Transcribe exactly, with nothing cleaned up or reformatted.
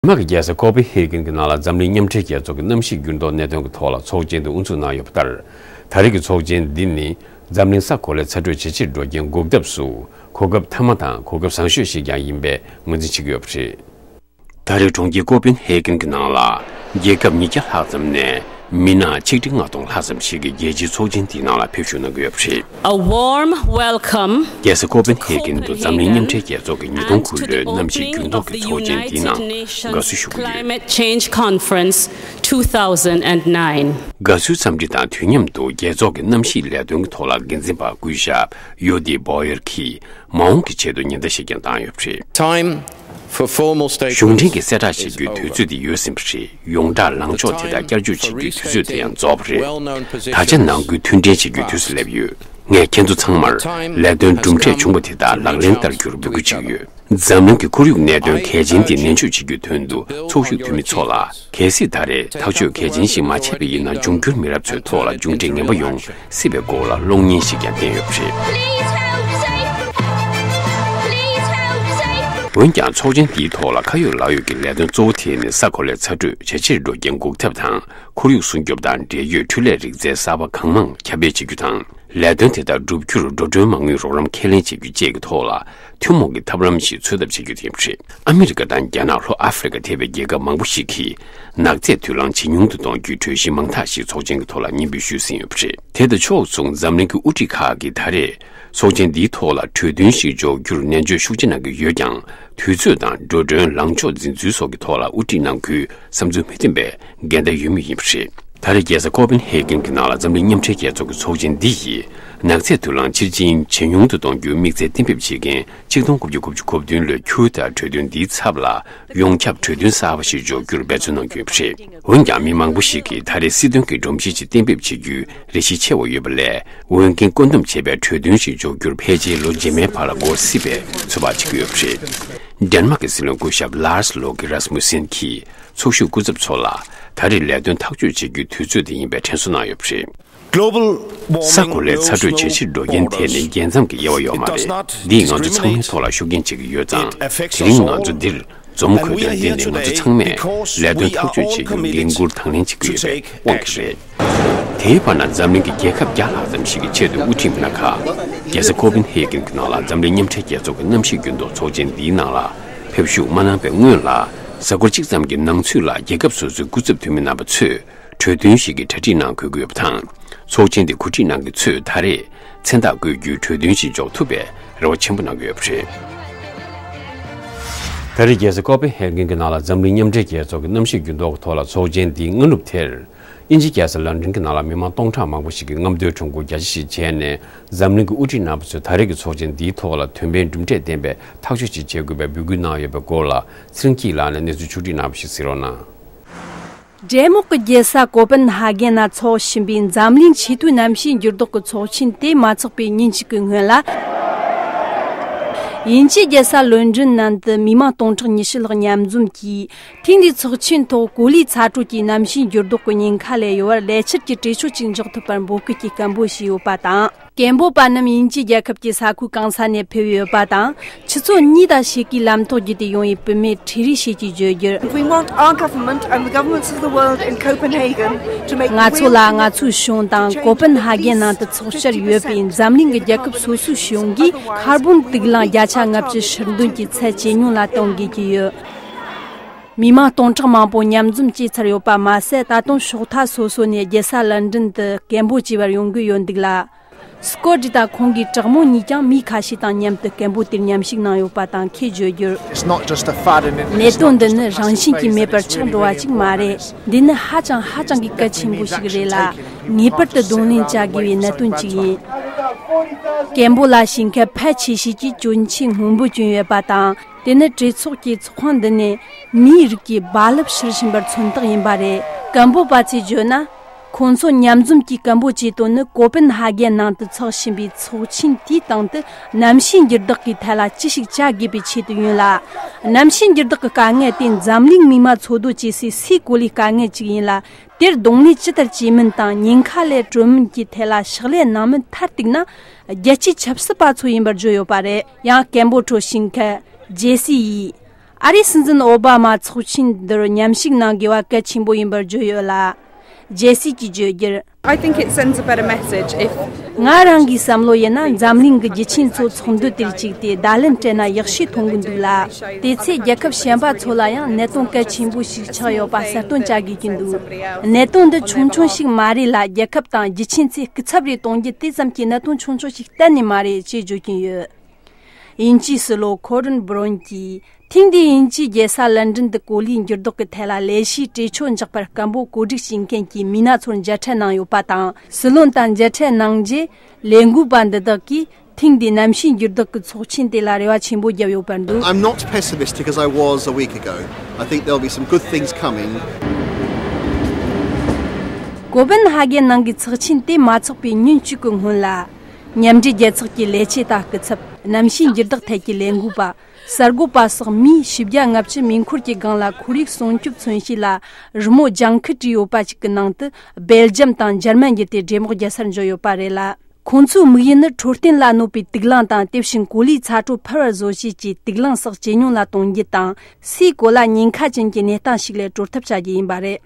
ཌེན་མཱག་གི་རྒྱལ་ས་ཀོ་པན་ཧེ་གན་གྱི་ནང་ལ་འཛམ་གླིང་མཉམ་འབྲེལ་རྒྱལ་ཚོགས་ཀྱི་གནམ་གཤིས་འགྱུར་ལྡོག་གནད་དོན་གྱི་ཐོག་ལ་ཚོགས་ཆེན་དེ་དབུ་འཛུགས་གནང་ཡོད་པ་ལྟར། ད་རེས་ཀྱི་ཚོགས་ཆེན་འདི་ནི་འཛམ་གླིང་ས་གོ་ལའི་ཚ་དྲོད་ཇེ་ཆེར་འགྲོ་རྐྱེན་འགོག་ཐབས་སུ་གོ་སྐབས་མཐའ་མ་དང་གོ་སྐབས་བཟང་ཤོས་ཤིག་ཀྱང་ཡིན་པའི་ངོས་འཛིན་བྱེད་ཀྱི་ཡོད་པ་རེད། ད་རེས་གྲོང་ཁྱེར་ཀོ་པན་ཧེ་གན་གྱི་ནང་ལ་རྒྱལ་ཁབ་ཉིས་བརྒྱ་ལྷག་ཙམ་ནས་མི་སྣ་ཆིག་ཁྲི་ལྔ་སྟོང་ལྷག་ཙམ་ཞིག་གིས་རྒྱལ་སྤྱིའི་ཚོགས་ཆེན་དེའི་ནང་ལ་ཕེབས་བཞུགས་གནང་གི་ཡོད་པ་རེད། A warm welcome རྒྱལ་ས་ཀོ་པན་ཧེ་གན་དུ་འཛམ་གླིང་མཉམ་འབྲེལ་རྒྱལ་ཚོགས་ཀྱི་ཉིས་སྟོང་དགུ་ལོའི་གནམ་གཤིས་འགྱུར་ལྡོག་གི་ཚོགས་ཆེན་འདིའི་ནང་དགའ་བསུ་ཞུ་གི་ཡོད། Climate Change Conference two thousand and nine དགའ་བསུའི་འཚམས་འདྲི་དང་དུས་མཉམ་དུ་རྒྱལ་ཚོགས་ཀྱི་གནམ་གཤིས་ལས་དོན་གྱི་ཐོག་ལ་འགན་འཛིན་པ་སྐུ་ཞབས་ཡོ་ཏི་བོ་ཡར་གྱིས་མ་འོངས་ཀྱི་ཆེད་དུ་ཉེན་བརྡ་ཞིག་ཀྱང་བཏང་ཡོད་པ་རེད། Time for formal statements གཞུང་འབྲེལ་གྱི་གསལ་བསྒྲགས་བྱེད་རྒྱུའི་དུས་ཚོད་དེ་ཡོལ་ཟིན་པ་རེད། ཡོངས་གྲགས་ལངས་ཕྱོགས་དེ་དག་བསྐྱར་བཅོས་བྱེད་རྒྱུའི་དུས་ཚོད་དེ་ཡང་རྫོགས་པ་རེད། ད་ཆ་ནང་ཁུལ་མཐུན་འབྲེལ་བྱེད་རྒྱུའི་དུས་སུ་སླེབས་ཡོད། ངས་ཁྱེད་ཚོ་ཚང་མར་ལས་དོན་གྲུབ་འབྲས་བྱུང་བ་དེ་དག་ལག་ལེན་བསྟར་རྒྱུར་འབོད་སྐུལ་བྱེད་ཀྱི་ཡོད། འཛམ་གླིང་གི་ཁོར་ཡུག་གནད་དོན་གལ་ཆེན་དེ་ནན་བཅོས་བྱེད་རྒྱུའི་དོན་དུ་ཚོགས་ཞུགས་འཐུས་མི་ཚོ་ལ། གལ་སྲིད་ད་རེས་ཐག་གཅོད་གལ་ཆེན་ཞིག་མ་བྱས་པ་ཡིན་ ན། འབྱུང་འགྱུར་མི་རབས་ཚོའི་ཐོག་ལ་མཇུག་འབྲས་ངན་པ་ཡོང་སྲིད་པའི་སྐོར་ལ་གློག་བརྙན་ཞིག་ཀྱང་བསྟན་ཡོད་པ་རེད། འོན་ཀྱང་ཚོགས་ཆེན་འདིའི་ཐོག་ལ་ཁ་ཡོད་ལག་ཡོད་ཀྱི་ལས་དོན་གཙོ་བོ་དེ་ནི་ས་གོ་ལའི་ཚ་དྲོད་ཇེ་ཆེར་འགྲོ་རྐྱེན་འགོག་ཐབས་དང་། ཁོར་ཡུག་སྲུང་སྐྱོབ་དང་འབྲེལ་ཡོད་འཕྲུལ་ལས་རིག་རྩལ་གསར་པ་གང་མང་ཁྱབ་སྤེལ་བྱེད་རྒྱུ་དང་། ལས་དོན་དེ་དག་བསྒྲུབ་རྒྱུར་འགྲོ་གྲོན་མ་དངུལ་རོགས་རམ་ཁས་ལེན་བྱེད་རྒྱུ་བཅས་ཀྱི་ཐོག་ལ་ཐུན་མོང་གི་ཐབས་ལམ་ཞིག་འཚོལ་ཐབས་བྱེད་རྒྱུ་དེ་ཡིན་པ་རེད། ཨ་མི་རི་ཀ་དང་རྒྱ་ནག་ལྷོ་ཨ་ཧྥེ་རི་ཀ་ཐེ་བའི་རྒྱལ་ཁབ་མང་པོ་ཞིག་གིས་ནག་རྫས་དུག་རླངས་ཇེ་ཉུང་དུ་གཏོང་རྒྱུའི་གྲོས་གཞི་མང་དག་ཞིག་ཚོགས་ཆེན་གྱི་ཐོག་ལ་སྙན་འབུལ་ཞུས་ཟིན་ཡོད་པ་རེད། དེ་དང་ཕྱོགས་མཚུངས་འཛམ་གླིང་གི་དབུ་ཁྲིད་ཁག་གིས་ད་རེས་ཚོགས་ཆེན་འདིའི་ཐོག་ལ་གྲོས་མཐུན་ཞིག་འཇོག་རྒྱུར་ནན་བརྗོད་ཤུགས་ཆེ་གནང་གི་ཡོད་ཀྱང་། དུས་ཚོད་དང་འགྲོ་གྲོན། ལངས་ཕྱོགས་འཛིན་ཚུལ་སོགས་ཀྱི་ཐོག་ལ་དབུ་ཁྲིད་ནང་ཁུལ་བསམ་ཚུལ་མི་མཐུན་པའི་འགལ་ཟླ་ཡོད་མུས་ཡིན་པ་རེད། ད་རེས་རྒྱལ་ས་ཀོ་པན་ཧེ་གན་གྱི་ནང་ལ་འཛམ་གླིང་མཉམ་འབྲེལ་རྒྱལ་ཚོགས་ཀྱི་ཚོགས་ཆེན་འདི་ཡིས་ནག་རྫས་དུག་རླངས་ཕྱིར་འབྱིན་ཇེ་ཉུང་དུ་གཏོང་རྒྱུའི་དམིགས་ཚད་གཏན་འབེབས་བྱེད་མཁན་ཆིག་སྟོང་དགུ་བརྒྱ་དགུ་བཅུ་གོ་བདུན་ལོའི་ཁྱོན་ལྟར་གྲོས་མཐུན་འདིའི་ཚབ་ལ་ཡོངས་ཁྱབ་གྲོས་མཐུན་གསར་པ་ཞིག་འཇོག་རྒྱུར་འབད་བརྩོན་གནང་རྒྱུ་ཡིན་པ་རེད། འོན་ཀྱང་མི་མང་པོ་ཞིག་གིས་ད་རེས་སྲིད་དོན་གྱི་སྒྲོམ་གཞི་ཞིག་གཏན་འབེབས་བྱེད་རྒྱུའི་རེ་ཞིག་ཆེ་བ་ཡོད་པ་ལས། འོས་འགན་བཀོད་འདོམས་བྱས་པའི་གྲོས་མཐུན་ཞིག་འཇོག་རྒྱུར་ཕལ་ཆེར་ལོ་རྗེས་མའི་བར་ལ་འགོར་སྲིད་པའི་ཚོད་དཔག་བྱེད་ཀྱི་ཡོད་པ་རེད། ཌེན་མཱག་གི་སྲིད་བློན་སྐུ་ཞབས་ལཱར་སི་ལོ་ཀེ་རཱས་མུ་སེན་གྱིས་ཚོགས་ཞུགས་སྐུ་ཚབ་ཚོ་ལ་ད་རེས་ལས་དོན་ཐག་གཅོད་བྱེད་རྒྱུའི་དུས་ཚོད་དེ་ཡིན་པའི་དྲན་གསོ་གནང་ཡོད་པ་རེད། Global warming ས་གོ་ལའི་ཚ་དྲོད་ཇེ་ཆེར་འགྲོ་རྐྱེན་དེ་ནི་རྒྱལ་མཚམས་ཀྱི་དབྱེ་བ་ཡོད་མ་རེད། འདིས་ང་ཚོ་ཚང་མའི་ཐོག་ལ་ཤུགས་རྐྱེན་བྱེད་ཀྱི་ཡོད་ཙང་། དེ་རིང་ང་ཚོ་འདིར་འཛོམས་དགོས་དོན་འདི་ནི་ང་ཚོ་ཚང་མས་ལས་དོན་ཐག་གཅོད་བྱེད་རྒྱུར་འགན་འཁུར་དང་ལེན་བྱེད་ཀྱི་ཡོད་པའི་དབང་གིས་རེད། དེའི་བར་ན་འཛམ་གླིང་གི་རྒྱལ་ཁབ་བརྒྱ་ལྷག་ཙམ་ཞིག་གི་ཆེད་དུ་དབུ་ཁྲིད་མི་སྣ་ཁག་རྒྱལ་ས་ཀོ་པན་ཧེ་གན་གྱི་ནང་ལ་འཛམ་གླིང་མཉམ་འབྲེལ་རྒྱལ་ཚོགས་ཀྱི་གནམ་གཤིས་འགྱུར་ལྡོག་ཚོགས་ཆེན་འདིའི་ནང་ལ་ཕེབས་ཞུགས་མ་གནང་པའི་སྔོན་ལ། གཟའ་འཁོར་གཅིག་ཙམ་གྱི་ནང་ཚུད་ལ་རྒྱལ་ཁབ་སོ་སོའི་སྐུ་ཚབ་འཐུས་མི་རྣམ་པ་ཚོས་གྲོས་མཐུན་ཞིག་གི་གྲ་སྒྲིག་གནང་དགོས་ཀྱི་ཡོད་པ་དང་། ཚོགས་ཆེན་འདི་གོ་སྒྲིག་གནང་མཁན་ཚོས་ད་རེས་མཚན་རྟགས་བཀོད་རྒྱུའི་གྲོས་མཐུན་ཞིག་འཇོག་ཐུབ་པའི་རེ་བ་ཆེན་པོ་གནང་གི་ཡོད་པ་རེད། ད་རེས་རྒྱལ་ས་ཀོ་པན་ཧེ་གན་གྱི་ནང་ལ་འཛམ་གླིང་མཉམ་འབྲེལ་རྒྱལ་ཚོགས་ཀྱི་གནམ་གཤིས་འགྱུར་ལྡོག་གི་ཐོག་ལ་ཚོགས་ཆེན་འདིའི་སྔ་ནུབ་དེར། དབྱིན་ཇིའི་རྒྱལ་ས་ལན་ཀྲན་གྱི་ནང་ལ་མི་མང་སྟོང་ཕྲག་མང་པོ་ཞིག་གིས་རྔམ་སྟོན་ཁྲོམ་སྐོར་རྒྱ་ཆེ་ཞིག་བྱས་ནས། འཛམ་གླིང་གི་དབུ་ཁྲིད་རྣམ་པ་ཚོས་ད་རེས་ཀྱི་ཚོགས་ཆེན་འདིའི་ཐོག་ལ་དོན་ཕན་གྲུབ་འབྲས་ལྡན་པའི་ཐག་གཅོད་ཅིག་བྱེད་དགོས་པའི་འབོད་སྐུལ་གནང་ཡོད་པའི་སྐོར་ལ། ཚེ་རིང་སྐྱིད་ལགས་ནས་གནས་ཚུལ་ཕྱོགས་བསྒྲིགས་གནང་བ་ཞིག་གཟིགས་རོགས་གནང་། ཌེན་མཱག་གི་རྒྱལ་ས་ཀོ་པན་ཧ་གན་ན་འཚོགས་བཞིན་པའི་འཛམ་གླིང་ཆེས་མཐོའི་གནམ་གཤིས་འགྱུར་ལྡོག་གི་ཚོགས་ཆེན་དེ་མ་ཚོགས་པའི་ཉིན་གཅིག་གི་སྔོན་ལ། དབྱིན་ཇིའི་རྒྱལ་ས་ལོན་ཌོན་ནང་དུ་མི་མང་སྟོང་ཕྲག་ཉི་ཤུ་ལྷག་མཉམ་འཛོམས་ཀྱིས། ཐེངས་འདིའི་ཚོགས་ཆེན་ཐོག་གོ་ལའི་ཚ་དྲོད་ཀྱིས་གནམ་གཤིས་འགྱུར་ལྡོག་གི་ཉེན་ཁ་ལས་གཡོལ་བར་ལས་འཆར་གྱི་གྲོས་ཆོད་ཅིག་འཇོག་ཐུབ་པར་འབོད་སྐུལ་གྱིས་སྐད་འབོད་བྱས་ཡོད་པ་དང་། སྐད་འབོད་པ་རྣམས་དབྱིན་ཇིའི་རྒྱལ་ཁབ་ཀྱི་ས་ཁུལ་གང་ས་ནས་ཕེབས་ཡོད་པ་དང་། ཆུ་ཚོད་གཉིས་དང་ཕྱེད་ཀའི་ལམ་ཐོག་བརྒྱུད་དེ་ཡོང་བའི་བུད་མེད་ཁྲི་རེ་ཞིག་གིས་བརྗོད་རྒྱུར། We want our government and the governments of the world in Copenhagen to make real changes. ང་ཚོ་ལ་ང་ཚོའི་གཞུང་དང་ཀོ་པན་ཧ་གན་ནང་དུ་ཚོགས་བཅར་ཡོད་པའི་འཛམ་གླིང་གི་རྒྱལ་ཁབ་སོ་སོའི་གཞུང་གིས་ཁར་བོན་དུག་རླངས་བརྒྱ་ཆ་ལྔ་བཅུ་ཕྱིར་འདོན་གྱི་ཚད་ཇེ་ཉུང་ལ་གཏོང་དགོས་ཀྱི་ཡོད། མི་མང་སྟོང་ཕྲག་མང་པོ་མཉམ་འཛོམས་བྱས་ཚར་ཡོད་པ་མ་ཟད། ད་དུང་ཕྱོགས་མཐའ་སོ་སོ་ནས་རྒྱལ་ས་ལན་ཀྲན་དུ་སྐད་འབོད་བྱེད་པར་ཡོང་གི་ཡོད་འདུག་ལ། སྐོར་ཌི་དང་ཁོང་གི་དྲག་དམོད་གཉིས་ཀྱང་མི་ཁ་ཤས་དང་མཉམ་དུ་སྐད་འབོད་དེར་མཉམ་ཞུགས་གནང་ཡོད་པ་དང་། ཁོས་བརྗོད་རྒྱུར། It's not just a fad, and it's not just a space that exists. གནད་དོན་འདི་ནི་རང་བཞིན་གྱིས་མེད་པར་ཆགས་འགྲོ་བ་ཅིག་མ་རེད། འདི་ནི་ཧ་ཅང་ཧ་ཅང་གི་གལ་ཆེན་པོ་ཞིག་རེད་ལ། ངེས་པར་དུ་གདོང་ལེན་བྱ་དགོས་པའི་གནད་དོན་ཅིག་ཡིན། སྐད་འབོད་ལ་ཞུགས་མཁན་ཕལ་ཆེ་ཤོས་ཀྱིས་གྱོན་ཆས་སྔོན་པོ་གྱོན་ཡོད་པ་དང་། དེ་ནི་གྲོས་ཚོགས་ཀྱི་ཚོགས་ཁང་འདི་ནས་མིའི་རིགས་ཀྱི་རྦ་རླབས་འཕྱུར་བཞིན་པར་མཚོན་རྟགས་ཡིན་པ་རེད། སྐད་འབོད་པ་ཚོས་བརྗོད་ན། ཁོང་ཚོ་མཉམ་འཛོམས་ཀྱིས་སྐད་འབོད་བྱེད་དོན་ནི་ཀོ་པན་ཧ་གན་ནང་དུ་འཚོགས་བཞིན་པའི་ཚོགས་ཆེན་དེའི་སྟེང་དུ་གནམ་གཤིས་འགྱུར་ལྡོག་གི་ཐད་ལ་ཅི་ཞིག་བྱ་དགོས་པའི་ཆེད་དུ་ཡིན་ལ། གནམ་གཤིས་འགྱུར་ལྡོག་གི་དཀའ་ངལ་དེ་འཛམ་གླིང་མི་མང་འཚོ་སྡོད་བྱེད་སའི་སའི་གོ་ལའི་དཀའ་ངལ་ཅིག་ཡིན་ལ། དེར་གདོང་ལེན་ཇི་ལྟར་བྱེད་མིན་དང་ཉེན་ཁ་ལས་གྲོལ་མིན་གྱི་ཐད་ལ་ཕྱག་ལས་གནང་མིན་མཐར་གཏུགས་ན། རྒྱལ་སྤྱིའི་ཆབ་སྲིད་པ་ཚོ་ཡིན་པར་བརྗོད་ཡོད་པ་རེད། ཡང་སྐད་འབོད་ཁྲོད་ཞུགས་མཁན་ཇེ་སི་ཡིས། ཨ་རིའི་སྲིད་འཛིན་ཨོ་བྷ་མ་ཚོགས་ཆེན་འདིར་མཉམ་ཞུགས་གནང་དགོས་པ་གལ་ཆེན་པོ་ཡིན་པར་བརྗོད་ཡོད་ལ། ཇེ་སི་གྱིས་བརྗོད་རྒྱུར། I think it sends a better message if ང་རང་གིས་བསམ་བློ་ཡིན་ན། འཛམ་གླིང་གི་རྒྱུ་ཆེན་ཚོ་ཚོགས་འདུ་དེར་བཅུག་སྟེ་བརྡ་ལན་སྤྲད་ན་ཡག་ཤོས་མཐོང་གི་འདུག་ལ། དེ་ཚེ་རྒྱལ་ཁབ་གཞན་པ་ཚོ་ལ་ཡང་གནད་དོན་གལ་ཆེན་པོ་ཞིག་ཆགས་ཡོད་པ་གསལ་སྟོན་བྱ་དགོས་ཀྱི་འདུག་གནད་དོན་འདི་ཆུང་ཆུང་ཞིག་མ་རེད་ལ། རྒྱལ་ཁབ་དང་རྒྱུ་ཆེན་ཚོས་སྐུ་ཚབ་རེ་གཏོང་རྒྱུ་དེ་ཙམ་གྱི་གནད་དོན་ཆུང་ཆུང་ཞིག་གཏན་ནས་མ་རེད་ཅེས་བརྗོད་ཀྱིན་ཡོད། དབྱིན་ཇིའི་སྲིད་བློན་ཁོ་རིན་སྦུ་རོན་གྱིས། ཐེངས་འདིའི་དབྱིན་ཇིའི་རྒྱལ་ས་ལན་ཀྲན་དུ་གོ་ལའི་འགྱུར་ལྡོག་གི་ཐད་ལ་ལས་གཞིའི་གྲོས་ཆོད་འཇོག་པར་སྐད་འབོད་གོ་སྒྲིག་བྱེད་མཁན་གྱི་མི་སྣ་ཚོར་མཇལ་འཕྲད་གནང་ཡོད་པ་དང་། སྲིད་བློན་དང་མཇལ་འཕྲད་གནང་རྗེས། ལས་འགུལ་པ་འདི་དག་གིས་ཐེངས་འདིའི་གནམ་གཤིས་འགྱུར་ལྡོག་གི་ཚོགས་ཆེན་དེ་ལ་རེ་བ་ཆེན་པོ་བརྒྱབ་ཡོད་པར་འདུག I'm not pessimistic as I was a week ago. I think there'll be some good things coming. ཀོ་པན་ཧ་གན་ནང་གི་ཚོགས་ཆེན་དེ་མ་ཚོགས་པའི་ཉིན་གཅིག་གི་སྔོན་ལ། མཉམ་འབྲེལ་རྒྱལ་ཚོགས་ཀྱི་ལས་བྱེད་དང་སྐུ་ཚབ། གནམ་གཤིས་འགྱུར་ལྡོག་ཐད་ཀྱི་ལས་འགུལ་པ། གསར་འགོད་པ་སོགས་མིའི་བཞི་བརྒྱ་ལྔ་བཅུ་མེ་འཁོར་གྱི་སྒང་ལ་ཁོར་ཡུག་སྲུང་སྐྱོབ་མཚོན་བྱེད་ལ་རི་མོ་ལྗང་ཁུ་བྲིས་ཡོད་པ་ཞིག་གི་ནང་དུ་སྦེལ་ཇམ་དང་འཇར་མན་བརྒྱུད་དེ་འབྲེལ་མོལ་རྒྱག་སར་འབྱོར་ཡོད་པ་རེད་ལ། ཁོང་ཚོའི་དམིགས་ཡུལ་ནི་འཕྲོད་བསྟེན་ལ་གནོད་པའི་དུག་རླངས་དང་། དེ་བཞིན་གོ་ལའི་ཚ་དྲོད་འཕར་བར་བཟོ་བྱེད་ཀྱི་དུག་རླངས་སོགས་ཇེ་ཉུང་ལ་གཏོང་རྒྱུ་དང་། སའི་གོ་ལ་ཉེན་ཁ་ཅན་གྱི་གནས་སྟངས་ཤིག་ལས་གྲོལ་ཐབས་བྱ་རྒྱུ་ཡིན་པ་རེད།